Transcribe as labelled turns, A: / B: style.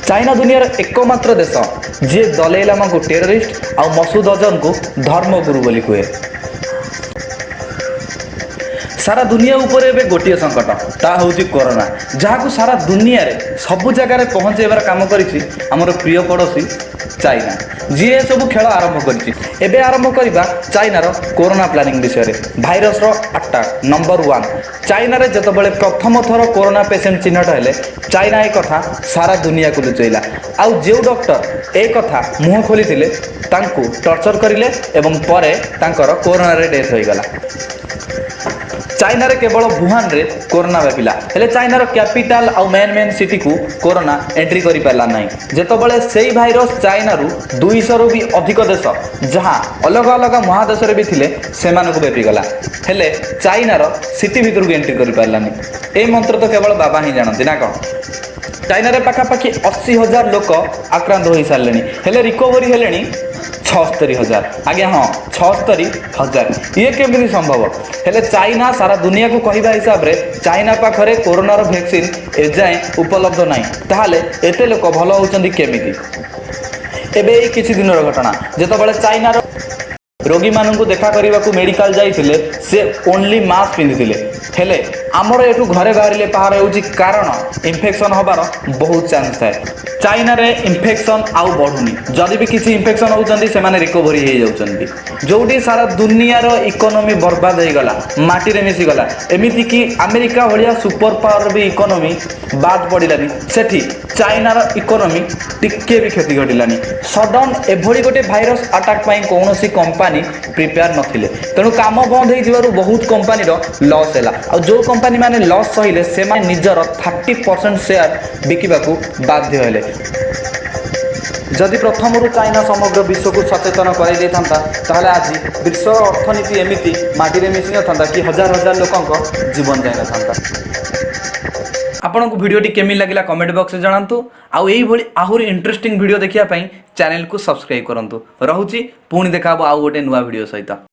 A: China ଦୁନିଆର ଏକମାତ୍ର ଦେଶ, ଯିଏ ଦଲେଇ ଲାମାଙ୍କୁ ଟେରରିଷ୍ଟ ଆଉ ମସୁଦ ଅଜହରଙ୍କୁ ଧର୍ମଗୁରୁ ବୋଲି କୁହେ। ସାରା ଦୁନିଆ ଉପରେ ଏବେ ଗୋଟିଏ ସଙ୍କଟ, ତାହା ହେଉଛି କରୋନା, ଯାହାକୁ ସାରା ଦୁନିଆରେ ସବୁ ଜାଗାରେ ପହଞ୍ଚାଇବାର କାମ କରିଛି ଆମର ପ୍ରିୟ ପଡ଼ୋଶୀ ଚାଇନା, ଯିଏ ଏସବୁ ଖେଳ ଆରମ୍ଭ କରିଛି। ଏବେ ଆରମ୍ଭ କରିବା ଚାଇନାର କରୋନା ପ୍ଲାନିଂ ବିଷୟରେ। ଭାଇରସର ଆଟାକ୍ ନମ୍ବର 1। ଚାଇନାରେ ଯେତେବେଳେ ପ୍ରଥମ ଥର କରୋନା ପେସେଣ୍ଟ ଚିହ୍ନଟ ହେଲେ, ଚାଇନା ଏ କଥା ସାରା ଦୁନିଆକୁ ଲୁଚେଇଲା। ଆଉ ଯେଉଁ ଡକ୍ଟର ଏ କଥା ମୁହଁ ଖୋଲିଥିଲେ, ତାଙ୍କୁ ଟର୍ଚର କରିଲେ ଏବଂ ପରେ ତାଙ୍କର କରୋନାରେ ଡେଥ୍ ହୋଇଗଲା। ଚାଇନାରେ କେବଳ ବୁହାନରେ କରୋନା ବ୍ୟାପିଲା, ହେଲେ ଚାଇନାର କ୍ୟାପିଟାଲ ଆଉ ମେନ୍ ମେନ୍ ସିଟିକୁ କରୋନା ଏଣ୍ଟ୍ରି କରିପାରିଲା ନାହିଁ। ଯେତେବେଳେ ସେଇ ଭାଇରସ ଚାଇନାରୁ 200ରୁ ବି ଅଧିକ ଦେଶ, ଯାହା ଅଲଗା ଅଲଗା ମହାଦେଶରେ ବି ଥିଲେ, ସେମାନଙ୍କୁ ବ୍ୟାପିଗଲା, ହେଲେ ଚାଇନାର ସିଟି ଭିତରକୁ ଏଣ୍ଟ୍ରି କରିପାରିଲାନି। ଏଇ ମନ୍ତ୍ର ତ କେବଳ ବାବା ହିଁ ଜାଣନ୍ତି, ନା କ'ଣ? ଚାଇନାରେ ପାଖାପାଖି 80,000 ଲୋକ ଆକ୍ରାନ୍ତ ହୋଇସାରିଲେଣି, ହେଲେ ରିକଭରି ହେଲେଣି 76,000। ଆଜ୍ଞା ହଁ, 76,000। ଇଏ କେମିତି ସମ୍ଭବ? ହେଲେ ଚାଇନା ସାରା ଦୁନିଆକୁ କହିବା ହିସାବରେ ଚାଇନା ପାଖରେ କରୋନାର ଭ୍ୟାକ୍ସିନ୍ ଏଯାଏଁ ଉପଲବ୍ଧ ନାହିଁ। ତାହେଲେ ଏତେ ଲୋକ ଭଲ ହେଉଛନ୍ତି କେମିତି? ଏବେ ଏଇ କିଛି ଦିନର ଘଟଣା, ଯେତେବେଳେ ଚାଇନାର ରୋଗୀମାନଙ୍କୁ ଦେଖା କରିବାକୁ ମେଡ଼ିକାଲ ଯାଇଥିଲେ, ସେ ଓନ୍ଲି ମାସ୍କ ପିନ୍ଧିଥିଲେ। ହେଲେ ଆମର ଏଠୁ ଘରେ ବାହାରିଲେ ପାହାର ହେଉଛି, କାରଣ ଇନଫେକ୍ସନ୍ ହେବାର ବହୁତ ଚାନ୍ସ ଥାଏ। ଚାଇନାରେ ଇନଫେକ୍ସନ୍ ଆଉ ବଢ଼ୁନି। ଯଦି ବି କିଛି ଇନଫେକ୍ସନ୍ ହେଉଛନ୍ତି, ସେମାନେ ରିକଭରି ହେଇଯାଉଛନ୍ତି। ଯେଉଁଠି ସାରା ଦୁନିଆର ଇକୋନୋମି ବର୍ବାଦ ହେଇଗଲା, ମାଟିରେ ମିଶିଗଲା, ଏମିତିକି ଆମେରିକା ଭଳିଆ ସୁପର ପାୱାର ବି ଇକୋନୋମି ବାଦ ପଡ଼ିଲାନି, ସେଠି ଚାଇନାର ଇକୋନୋମି ଟିକେ ବି କ୍ଷତି ଘଟିଲାନି। ସଡନ୍ ଏଭଳି ଗୋଟେ ଭାଇରସ ଆଟାକ୍ ପାଇଁ କୌଣସି କମ୍ପାନୀ ପ୍ରିପେୟାର ନଥିଲେ। ତେଣୁ କାମ ବନ୍ଦ ହେଇଯିବାରୁ ବହୁତ କମ୍ପାନୀର ଲସ୍ ହେଲା। ଆଉ ଯେଉଁ କମ୍ପାନୀ ମାନେ ଲସ୍ ସହିଲେ, ସେମାନେ ନିଜର 30% ସେୟାର ବିକିବାକୁ ବାଧ୍ୟ ହେଲେ। ଯଦି ପ୍ରଥମରୁ ଚାଇନା ସମଗ୍ର ବିଶ୍ୱକୁ ସଚେତନ କରାଇ ଦେଇଥାନ୍ତା, ତାହେଲେ ଆଜି ବିଶ୍ୱର ଅର୍ଥନୀତି ଏମିତି ମାଟିରେ ମିଶି ନଥାନ୍ତା କି ହଜାର ହଜାର ଲୋକଙ୍କ ଜୀବନ ଯାଇନଥାନ୍ତା। ଆପଣଙ୍କୁ ଭିଡ଼ିଓଟି କେମିତି ଲାଗିଲା, କମେଣ୍ଟ ବକ୍ସରେ ଜଣାନ୍ତୁ। ଆଉ ଏଇଭଳି ଆହୁରି ଇଣ୍ଟରେଷ୍ଟିଂ ଭିଡ଼ିଓ ଦେଖିବା ପାଇଁ ଚ୍ୟାନେଲକୁ ସବସ୍କ୍ରାଇବ୍ କରନ୍ତୁ। ରହୁଛି, ପୁଣି ଦେଖା ହେବ ଆଉ ଗୋଟେ ନୂଆ ଭିଡ଼ିଓ ସହିତ।